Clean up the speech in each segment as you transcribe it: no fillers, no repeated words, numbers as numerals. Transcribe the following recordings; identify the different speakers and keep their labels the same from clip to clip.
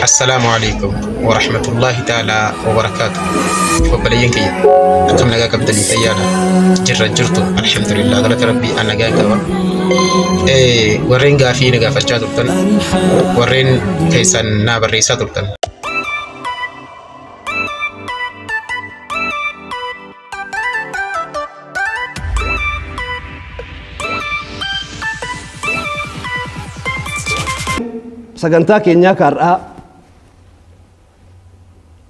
Speaker 1: Assalaamu alaikum wa rahmatullahi ta'ala wa barakaatu. Obboleeyyan kiyya, akkam nagaa qabdanii? Fayyaadha? Jirra jirtu? Alhamdulillah, galata rabbii, an nagaa qaba. Warreen gaafii na gaafachaa turtan, warreen keessan naa barreessaa turtan.
Speaker 2: Sagantaa keenyaa kaar'aa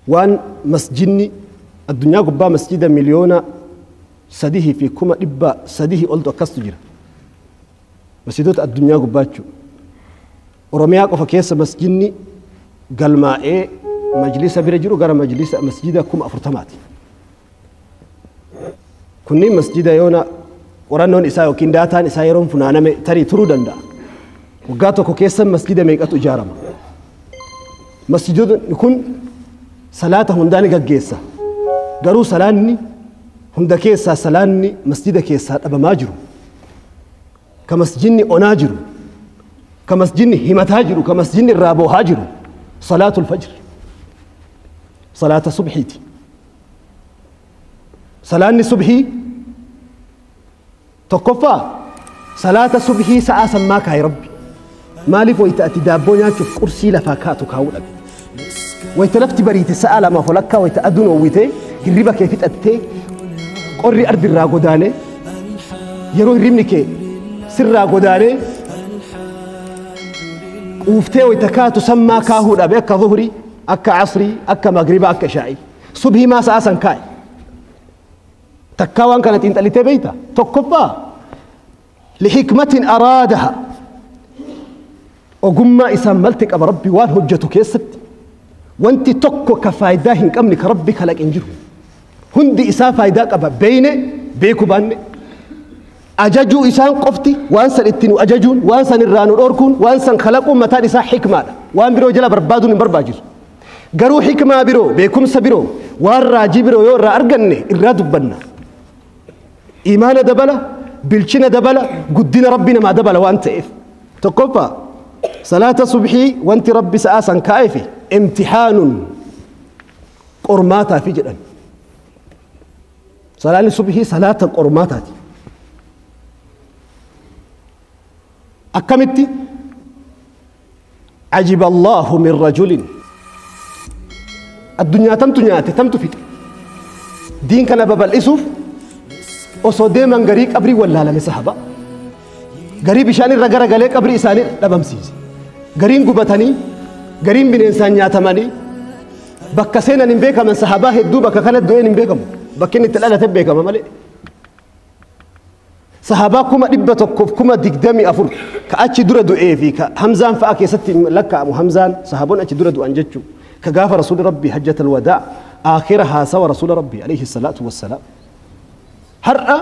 Speaker 2: waan masjidni addunyaa gubbaa masjida 3,300,000 oltu akkastu jira. Masjidota addunyaa gubbaa jechuudha. Oromiyaa qofa keessa masjidni galmaa'ee majlisa bira jiru gara majlisa masjida 40,000ti. Kunniin masjida yoona qorannoon isaa yookiin daataan isaa yeroon funaaname tarii turuu danda'a. Waggaa tokko keessa masjida meeqatu ijaarama? Masjidonni kun salaata hundaa ni gaggeessa. Garuu salaanni hunda keessaa salaanni masjida keessaa dhabamaa jiru. Ka masjidni onaa jiru. Ka masjidni himataa jiru. Ka masjidni irraa boohaa jiru. Salaatul fajr. Salaata subhiiti. Salaanni subhii tokkoffaa salaata subhii sa'aa sammaa kaa'e Rabbi. Maaliif wayita ati daabboo nyaachuuf qursii lafaa kaatu kaa'uu dhabe? Wayita lafti bariite sa'a lamaaf walakkaa, wayita aduun oowwitee hirriba kee fixattee, qorri ardi irraa godaanee, yeroo hirribni kee sirraa godaanee quuftee wayita kaatu sammaa kaahuu dhabe, akka zuhurii, akka asrii, akka magriba, akka ishaa'ii. Subhii maa sa'a san kaa'e? Takkaa waan kana xiinxalitee beeyta? Tokkoffaa, lihikmatin araadaha, ogummaa isaan malte qaba Rabbi waan hojjetu keessatti. Wanti tokko ka faayidaa hin qabne ka Rabbi kalaqe hin jiru. Hundi isaa faayidaa qaba, beeyne beeku baanne. Ajajuu isaan qofti, waan san itti nu ajajuun, waan san irraa nu dhorkuun, waan san kalaquun mataan isaa xikmaadha. Waan biroo jala barbaaduun hin barbaachisu. Garuu xikmaa biroo, beekumsa biroo, waan raajii biroo yoo irraa arganne irraa dubbanna. Imaana dabala, bilchina dabala, guddina Rabbi namaa dabala waan ta'eef. Tokkoffaa, salaata subhii wanti Rabbi sa'aa san kaa'eefi imtixaanun, qormaataafi jedhan. Salaanni subhii salaata qormaataati. Akkamitti? عجب الله من رجل, addunyaa tamtu nyaate, tamtu fixe, diin kana babal'isuuf osoo deeman garii qabrii wallaalame, sahaba garii bishaan irra garagalee qabrii isaanii dhabamsiise, gariin gubatanii, gariin bineensaan nyaatamanii bakka seenan hin beekaman. Sahabaa hedduu bakka kana du'een hin beekamu, bakki inni itti dhalate beekama malee. Sahabaa 124,000 ka achi dura du'ee fi ka Hamzaan fa'a keessatti lakkaa'amu, Hamzaan, sahaboon achi dura du'an jechuu, ka gaafa Rasuuli Rabbii hajjatal wadaa aakhira haasawa Rasuula Rabbii alayhi salaatu wassalaam. Har'a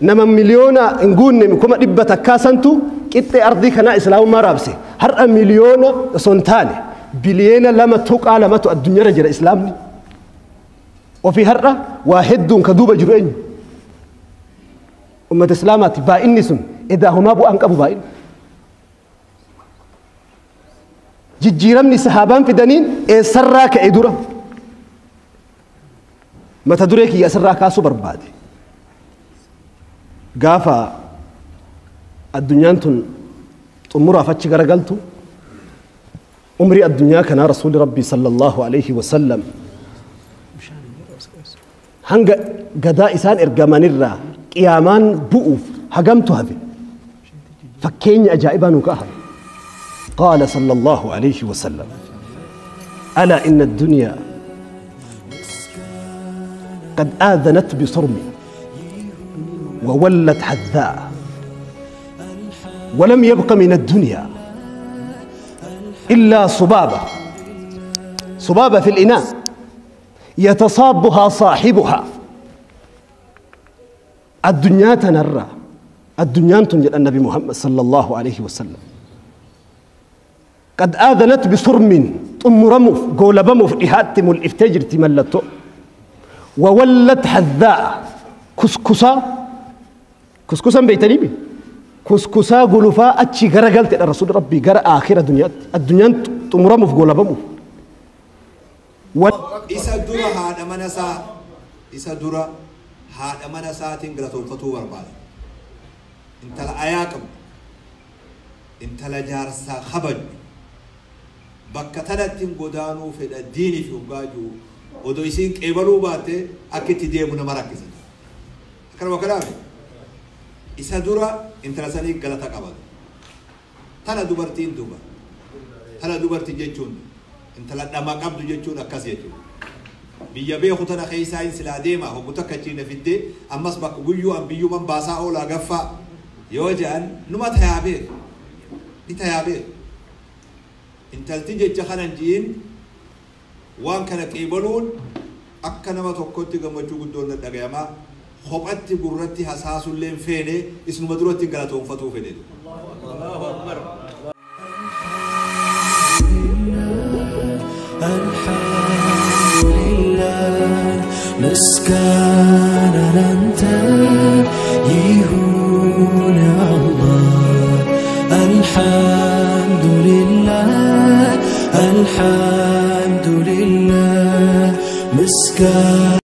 Speaker 2: nama miliyoona hin guunne 100,000 santu qixxee ardii kanaa islaamummaa raabse. Har'a miliyoona osoo hin taane biliyeena 2.2tu addunyaarra jira. Islaamni ofii har'a waa hedduun ka duuba jiru eenyu? Ummata islaamaati. Baay'inni sun edaa homaa bu'aan qabu. Baay'inni jijjiiramni sahaabaan fidaniin eessarraa ka'e? Dura mata duree kiyya asirraa kaasuu barbaade. Gaafa addunyaan tun xumuraaf achi garagaltu, umrii addunyaa kanaa Rasuuli Rabbii sallallahu alaihi wasallam hanga gadaa isaan ergamanirraa qiyaamaan bu'uuf hagamtu hafe? Fakkeenya ajaa'ibaa nu ka'a. قال صلى الله عليه وسلم: ألا إن الدنيا قد آذنت بصرم وولت حذاء ولم يبق من الدنيا إلا صبابة، صبابة في الإناء يتصابها صاحبها. الدنيا تنرى الدنيا تنجد النبي محمد صلى الله عليه وسلم قد آذنت بصرم، xumuramuuf, goolabamuuf dhihaatti mul'iftee jirti mallattoo. وولت حذاء, kuskusaa, kuskusan beeytanii kuskusaa gulufaa achi garagaltedha Rasuulli Rabbii gara aakhira duniyaatti. Addunyaan xumuramuuf goolabamuuf.
Speaker 3: Isa dura haadha mana isaa isa dura haadha mana isaatiin galatoonfatuu barbaada. Intala ayaa qabdu, intala jaarsaa kabaju, bakka tanatti godaanuu fedha diinii fi hoggaa jiru odoo isiin qeebaluu baatte akka itti deemu nama rakkisa. Akkanuma kanaaf isa dura intala sanii galata qabatu. Tana dubartiin duuba. Tana dubartii jechuun intala dhama qabdu jechuun akkas jechuudha. Biyya beeku tana keessaa hin silaa deema hoggu takka achiin fiddee ammas bakka guyyuu an biyyuman baasaa oolaa gaffaa yoo jedhan numa tayaa beeku. Ni tayaa beeku. Intalti jecha kanan ji'in waan kana qeebaluun akka nama tokkotti gammachuu guddoon dhagayamaa kophatti gurratti hasaasullee hin feene isinuma duratti galatoonfatuu fedhe.
Speaker 4: الحمد لله مسكن أنت يهون الله الحمد لله الحمد لله مسكن.